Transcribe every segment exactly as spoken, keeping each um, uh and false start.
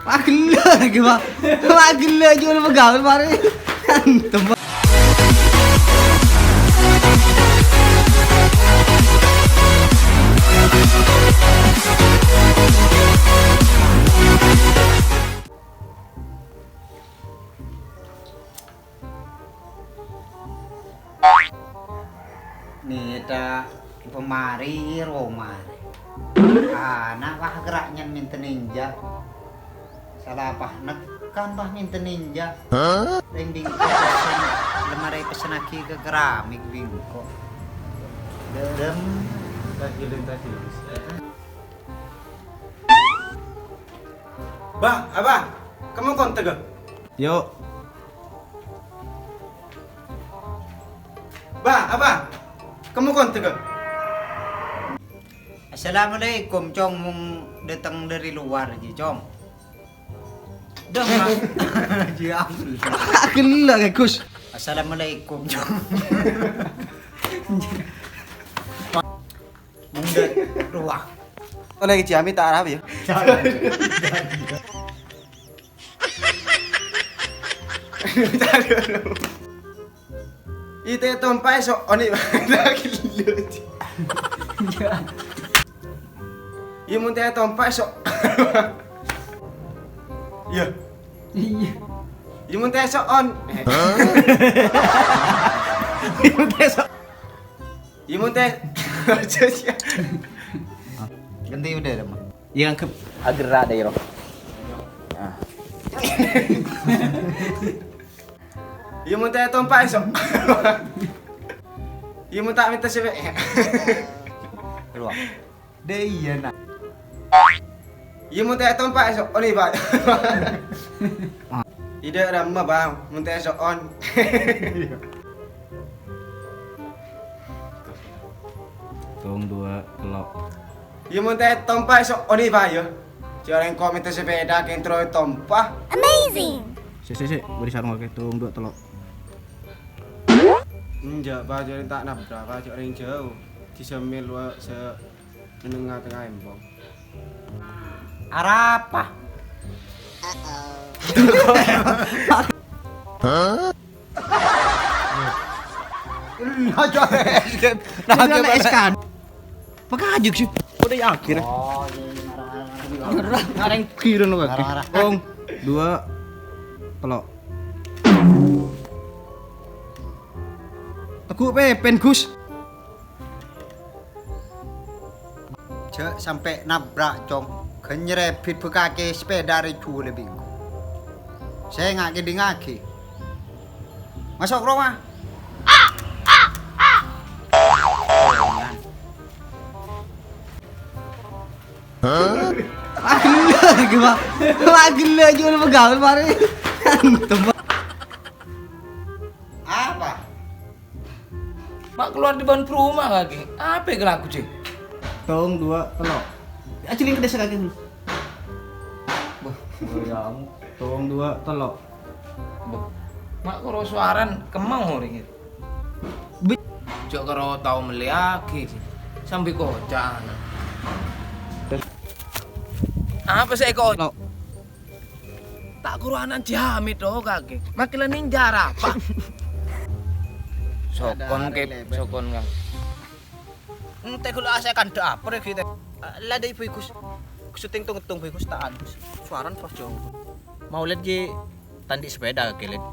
Wah, ghellâ' lagi, Bang. Wah, ghellâ' jhughân pegawai, mare. Antem. Nèta pamari roma rè. Ana' wah ghârâ' nyèn mènta nènja. Sala pah nèkkan wah mènta nènja. Rèng bingko pèssèn, lemari pèssènnaghi ka keramik bingko. Dem. Bah, Abah, kemma kontak, ga? Yo. Bah, Abah, kemma kontak, ga? Assalamualaikum, Cong. Mong dateng dari luar ji, Cong. Dah, Mak. Ji, ampun. Ghellâ', Gus. Assalamualaikum, Cong. Mundut ruwah. Oleh Ciami tak arah ya. Ite tompa eso oni. Iya, mun te tompa eso. Iya. Iya. Iya, mun te eso on. Iya, mun te eso. Iya, mun te. Ganti udah, Ram. Iya, anggep. Agerra deh, Ro. Ah. Iya, mun te tompa eso. Iya, mun tak minta sih, Pak. Keluar. Deh, iya, nah. Iya, mun te tompa eso. Oh, nih, Pak. Tidak ramah, Bang. Mun te eso on. Tong, dua, telok. Iya, mun te tompa eso oni, Pak, ya. Jare engko' mènta sepeda kentro tompa. Amazing. Sik, sik, sik, beri sarung kake. Tong, dua, telok. Enjak, Pak, jare tak nabrak, Pak, jare jauh. Di semil wa se menengah tengah embong. Arapa? Hah? Nah, jare es kan. Nah, jare es kan. Makajik sih. Udah yakin. Oh, iya, iya, ngarang-ngarang. Ngarang kira no kaki. Ngarang-ngarang. Tong, dua, telok. Teguk pepen, Gus. Ja' sampe' nabrak, Cong. Ghân nyerebit bhâkake sepeda rè jhuwâlâ bi' engko'. Sènga' kèdingngaghi. Maso' ka roma. Hah? Wah, ghellâ' ghi, Pak. Wah, ghellâ' jhuwâlâ pegawai, mare. Antem. Apa? Ma' kalowar dâri bân bâruma, kakè. Apa kalakowan, Cè? Tong, dua, tello'. Ajhâling ka dissa, kakè, dulu. Bâh, ya ampon. Tong, dua, tello'. Bâh. Ma' karo sowarana kemma orèng, ya? Bi- Jhâ' karo tao mellèyaghi, Cè. Sambi koca'na. Apa sè èko-, Tello'. Ta' karo ana' Jamit, oh, kakè. Makkè la nènjhâr apa? Sokon, Kep, sokon, Kang. Ente ghulâ asè kandhâ apa rè, Git? La dâ' Ibu Gus. Gus tèng tong-tong, Bu Gus, ta' anu, Gus. Sowarana pas jhâu. Maulid ghi' ta' andi' sepeda, kakè, Lid.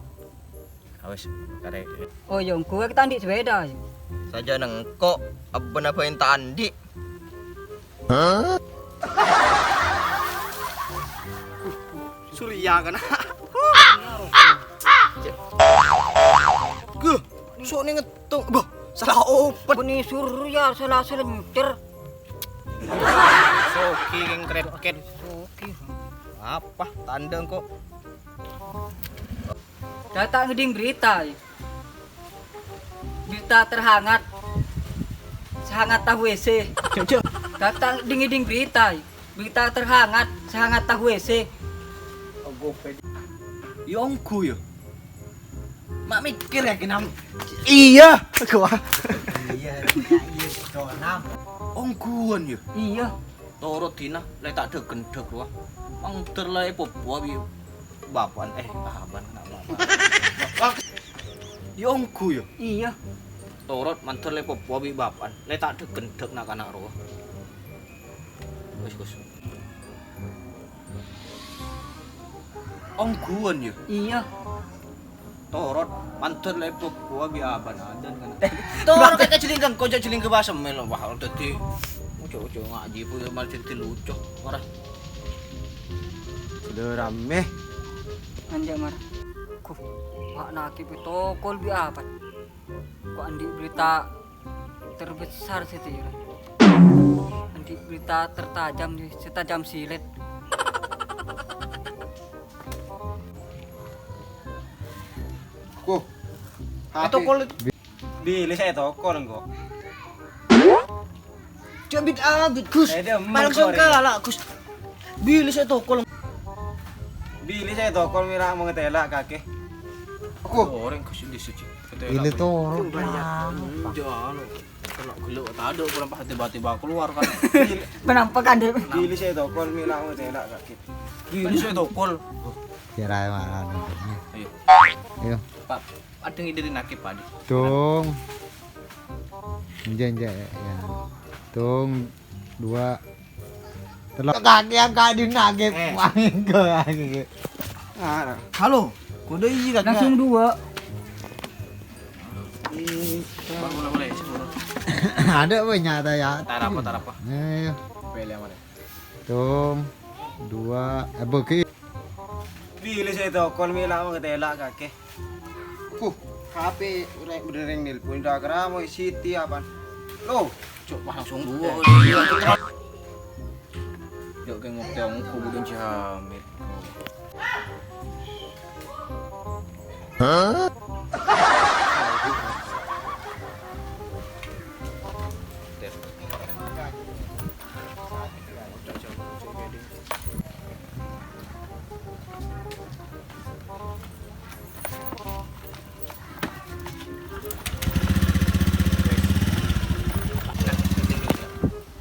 Awes, karè. Oh, ya, engko' ta' andi' sepeda, ya. Sajân engko', abbhâna bhâi ta' andi'. Surya kana. Guh, sok nèng ngetong. Bâh, sala opet. Bânnè Surya sala selengker. Sogi kèng krèpkèt. Sogi. Apa? Tandhâ engko'. Dâteng ngèdhing berita, ya. Berita terhangat. Sehangat tahu ese. Cok, cok. Dâteng ngèdhing berita, ya. Berita terhangat, sehangat tahu ese. Ya ongghu, ya. Ma' mèkkèr, ya, Kinam. Iya, gua. Iya, iya, iya, Kinam. Ongghuwân, ya. Iya. Torot dina, lè ta' dhâk-ghendhâk rowa. Mandhâr la èpopowa bi' bapa'an, eh, bapa'an, na' bapa'. Iyâ ongghu, yâ? Iyâ. Torot, mandhâr la èpopowa bi' bapa'an, lè ta' dhâk-ghendhâk na'-kana' rowa. Wis, Gus. Ongghuwân, yâ? Iyâ. Torot, mandhâr la èpopowa bi' abana adan, kan? Torot, kakè jhâlingghâ, kocok jhâlingghâ basem, mèlo. Wah, dhâddhi, ojo-ojo ngajhi, Bu, yâ, malah dhâddhi lucu. Mara. Sudah rame. Anjak, Mar. Kuh, wa' nake pitokol bi' apa? Kok andi' berita terbesar sih, Tira? Andi' berita tertajam sih, setajam silet. Kuh, Atau HP. Kol. Bilih sè tokol engko'. Jabit abit, Gus. Eh, dia Palang emang songka korek. Lala, Gus. Bilih sè tokol. Bilih sè tokol mèla mangtela kakè. Aku. Orèng Gus di suci. Bilih tokol. Jangan. Kena gelo taduk, kurang pas tiba-tiba keluar kan. Kenapa kan, Dek? Bilih sè tokol mèla mangtela kakè. Bilih sè tokol. Kira mana? Ayo. Ayo. Pak, ada yang dari nakib, Pak. Tung. Enjak, enjak, ya. Tung, dua, telok. Kaki yang kak di nakib. Eh. Wah, enggak, enggak. Halo, kudu iya, Kak. Langsung dua. Pak, boleh, boleh, sepuluh. Ada apa nyata ya? Tarapa, tarapa. Ayo. Pilih yang mana? Tung, dua, eh, bagi. Bilih sè tokol mèla mangtela kakè. Kuh, HP rè-, bhender rèng nelpon, dah keramo Siti apa? Lo, cok, pas langsung dua. Yuk, kayak ngopi, aku budeng Cihamit. Hah?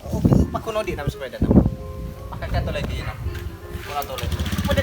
Oh, pakon odi' nama sepeda nama. Pakai jatuh lagi nama. Pola tole. Pada